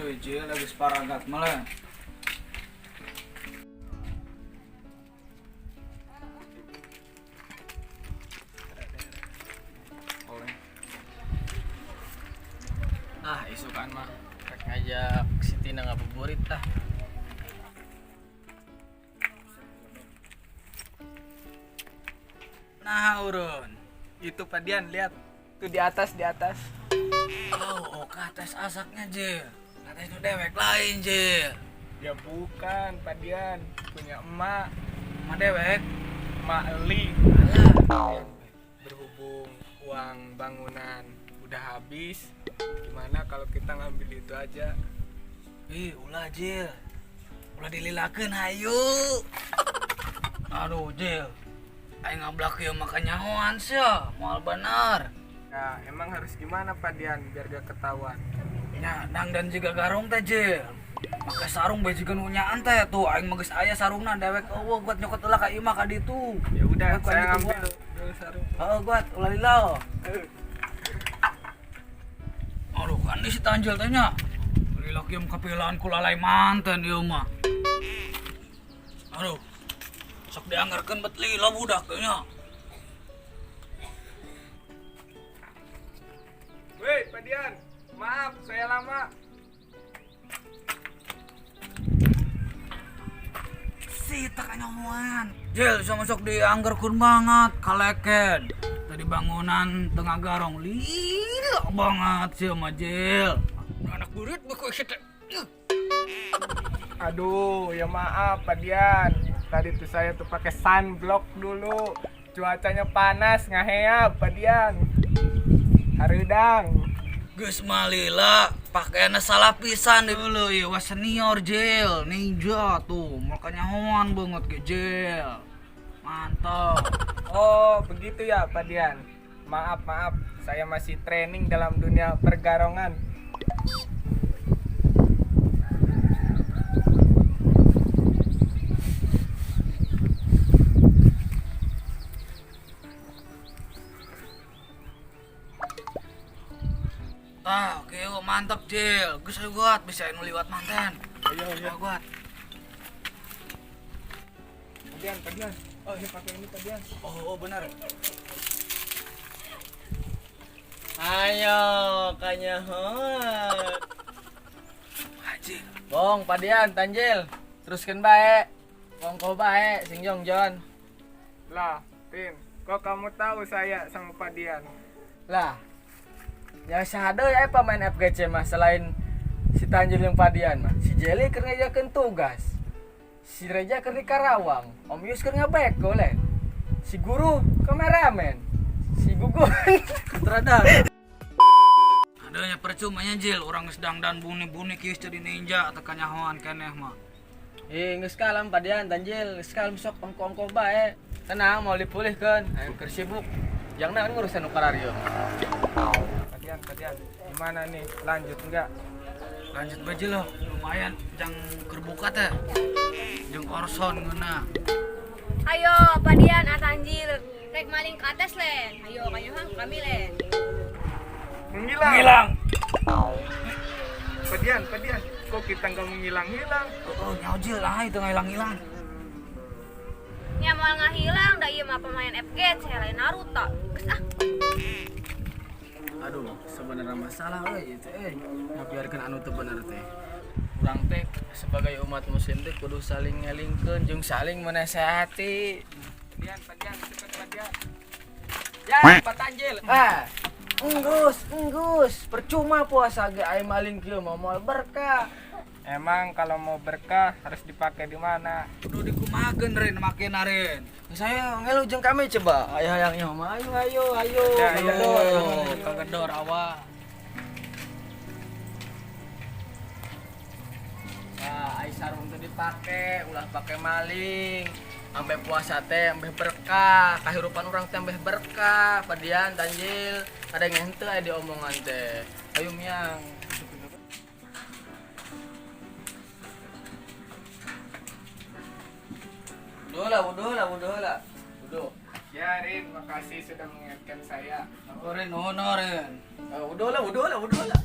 Euy, Jil, lagi separagat malah. Oleh. Ah, isukan mah rek ngajak si Tina ngabuburit ah. Nah, urun. Itu Padian, lihat. Tuh di atas, di atas. Oh, ke atas asaknya, Jil. Atas itu dewek lain, Jil. Ya bukan, Padian. Punya emak, Emak dewek. emak Eli. Alah. Berhubung uang bangunan udah habis, gimana kalau kita ngambil itu aja? Ih, ulah, Jil. Ulah dililakeun hayu. Aduh, Jil. Aing ngablak ieu mah kanyahoan sia, moal bener. Ya, emang harus gimana Padian biar gak ketahuan? Nya, dangdan juga garong teh, Jil. Make sarung bae jiga nu nyaan teh tuh aing mah geus aya sarungna dewek euweuh buat nyokot heula ka imah ka ditu. Ya udah, Aku saya anjing ngambil gua. dulu sarung. Heeh, buat ulah lila. Aduh, kan di si Tanjil teh nya. Lila kieu mah kapilaan ku lalai manten ieu mah. Aduh. Sok dianggarkeun bet lila budak teh nya. Woi, Padian, maaf saya lama. Si tak kanyahoan. Jil, sama sok dianggarkeun banget kaleken. Tadi bangunan tengah garong lila banget sih sama Jil. Anak burit beku teh. Aduh, ya maaf Padian. Tadi tuh saya tuh pakai sunblock dulu. Cuacanya panas, ngaheap Padian. Hareudang. Geus mah lila, pakaianna salah pisan dulu ieu wah senior Jil, ninja tuh, moal kanyahoan banget ge Jil. Mantap. Oh, begitu ya Padian. Maaf, maaf. Saya masih training dalam dunia pergarongan. Tah, oke, oh, mantap Jil. Geus ayo buat bisa nu liwat manten. Ayo, ayo. Ayo buat. Padian, Padian. Oh, ini pakai ini Padian. Oh, oh benar. Ayo kanyahoan. Haji. Bong, Padian, Tanjil, teruskeun bae. Wongko bae sing jongjon. Lah, Tin, kok kamu tahu saya sama Padian? Lah. Ya saha deui aya pemain FGC mah selain si Tanjil yang Padian mah. Si Jelly keur ngerjakeun tugas. Si Reja keur di Karawang, Om Yus keur ngabeko lain. Si Guru kameramen. Si Gugun sutradara. Adanya percuma nya Jil, orang geus dangdan buni-buni kieu jadi ninja teu kanyahoan keneh mah. Eh, geus kalem Padian, Tanjil, geus kalem sok ongko-ongko bae. Tenang, mau dipulihkeun. Aing keur sibuk. Yang naon ngurusan nu kararieu. Padian, Padian, gimana nih? Lanjut enggak? Lanjut bae Jil loh, lumayan jang keur buka teh. Jeung orson ngeunah. Ayo, Padian Atanjil, rek maling ke atas len. Ayo, kanyahoan kami len. Menghilang. Ngilang. Padian, Padian, kok kita nggak menghilang-hilang? Oh, nyaho Jil, ah itu ngilang-ngilang. Ya moal ngahilang, da ieu mah pemain FGC lain Naruto. Geus ah. Aduh, sebenarnya masalah euy ieu teh euy. Ngabiarkeun anu teu bener teh. Urang teh sebagai umat muslim teh kudu saling ngelingkeun jeung saling menasehati. Padian, Padian, cepet Padian. Ya, Pak Tanjil. Ah. Enggus, enggus. Percuma puasa ge aya maling kieu mah moal berkah. Emang kalau mau berkah harus dipakai di mana? Kudu dikumahakeun Rin, make Rin. Saya ngelu jeung kami coba. Ayo hayang ieu mah ayo ayo ayo. Ya, ayo. Kagedor. Kagedor awak. Nah, ai sarung teh dipake, ulah pake maling. Sampai puasa teh ambeh berkah, kahirupan urang teh ambeh berkah. Padian, Tanjil, ada yang henteu aya diomongan teh. Ayo miang. Wuduh lah, wuduh lah, wuduh lah. Wuduh. Ya Rin, makasih sudah mengingatkan saya. Oh, Rin, oh, no, Rin. Wuduh lah, wuduh lah, wuduh lah.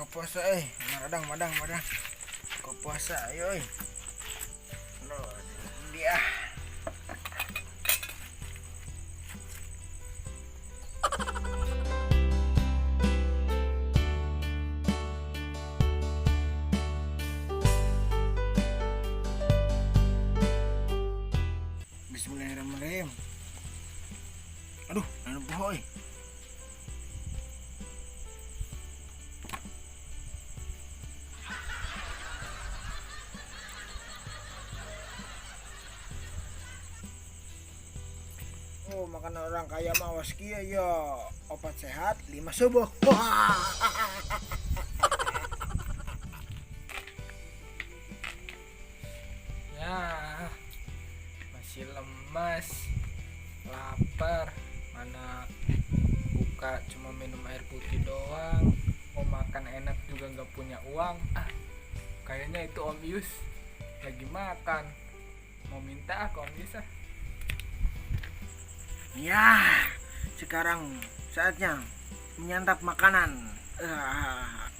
Buka puasa madang madang madang. Buka puasa, ayo eh. Loh, dia. Bismillahirrahmanirrahim. Aduh, anu poho euy. Oh, makanan orang kaya mah awas kieu ya. Opat sehat, lima subuh. Wah. Ya, masih lemas, lapar, mana buka cuma minum air putih doang, mau makan enak juga nggak punya uang. Ah, kayaknya itu Om Yus lagi makan. Mau minta ah ke Om Yus ah. Ya, sekarang saatnya menyantap makanan. Ah.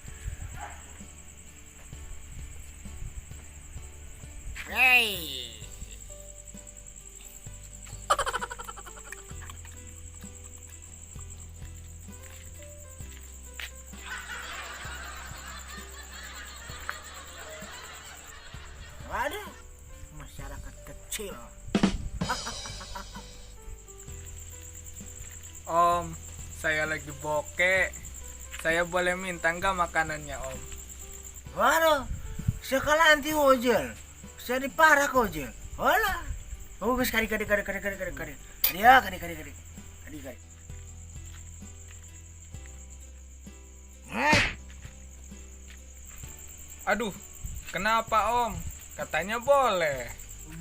Hey. Ada masyarakat kecil. Om, saya lagi bokek. Saya boleh minta nggak makanannya, Om? Waduh, sekolah anti ojol. Saya diparak ojol. Hola. Oh, geus kari kari kari kari kari kari kari. Dia kari kari kari. Kari kari. Eh, Aduh, kenapa Om? Katanya boleh.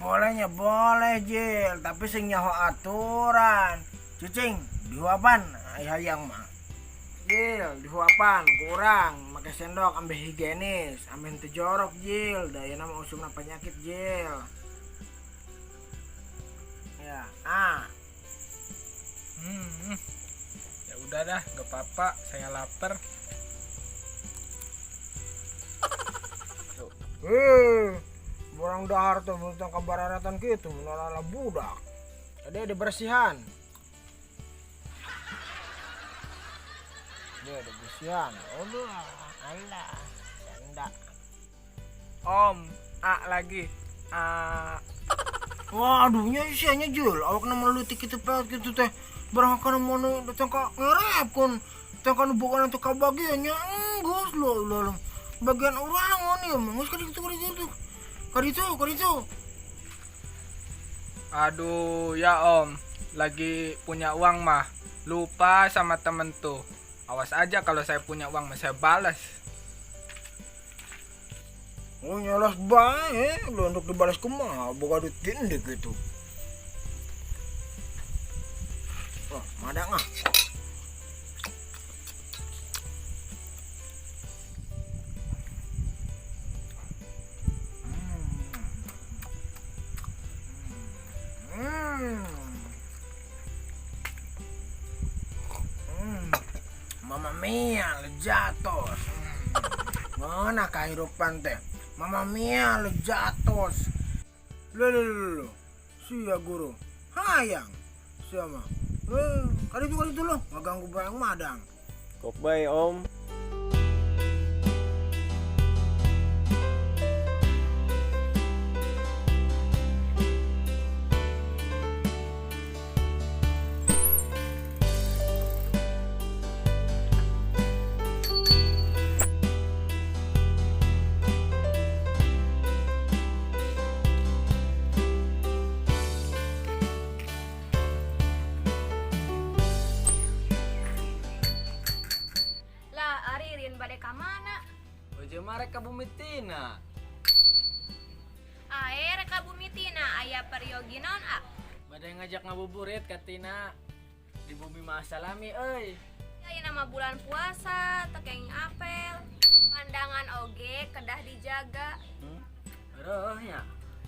Bolehnya boleh, Jil, tapi sing nyaho aturan. Cicing, dihuapan ai hayang mah. Jil, dihuapan kurang, make sendok ambil higienis, ambil henteu jorok, Jil. Dayana mah usumna penyakit, Jil. Ya, ah. Ya udah dah, nggak apa-apa. Saya lapar. Eh, borang dahar tuh tentang kabararatan gitu, menolak budak. Tadi ada bersihan. Dia ada bersihan. Udah, alah, canda. Om, A lagi. A. Waduh, nya isinya Jul, awak nama lutik itu peot gitu teh. Barang kan mau datang ka ngerep kon. Datang ka nu bukan untuk kabagiannya enggeus lo lo. Bagian orang on ya, geus ka ditu ka ditu. Ka ditu, ka ditu. Aduh, ya Om, lagi punya uang mah. Lupa sama temen tuh. Awas aja kalau saya punya uang mah saya balas. Oh nyalas bae, lu untuk dibalas kumaha, boga duit tindik gitu. Wah, madang ah. Hmm. Hmm. Mamma mia, lejatos. Mana kehidupan teh? Mamma mia, lejatos. Lo lo lo lo. Sia guru. Hayang. Siapa? Eh, kali itu lo, ngaganggu barang madang. Goodbye, Om. Lah, ari Rin bade ka mana? Ojo mah rek ka Bumi Tina. Ae rek ka Bumi Tina aya peryogi naon a? Bade ngajak ngabuburit ka Tina. Di bumi mah salami euy. Ayeuna mah bulan puasa, teu kenging apel. Pandangan oge kedah dijaga. Aduh nya.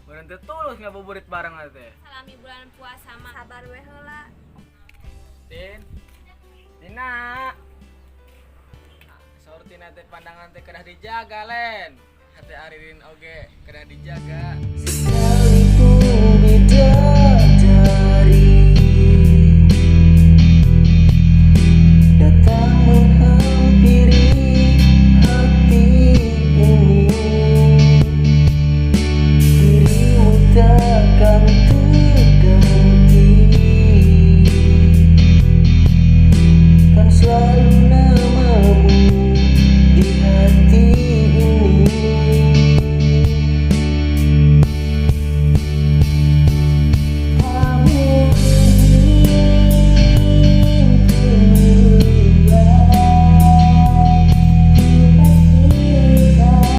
Meureun teu tulus ngabuburit bareng teh. Salami bulan puasa mah sabar we heula. Tin. Tina. Sahur Artina teh pandangan teh kedah dijaga, Len. Hati Aririn oge kedah dijaga.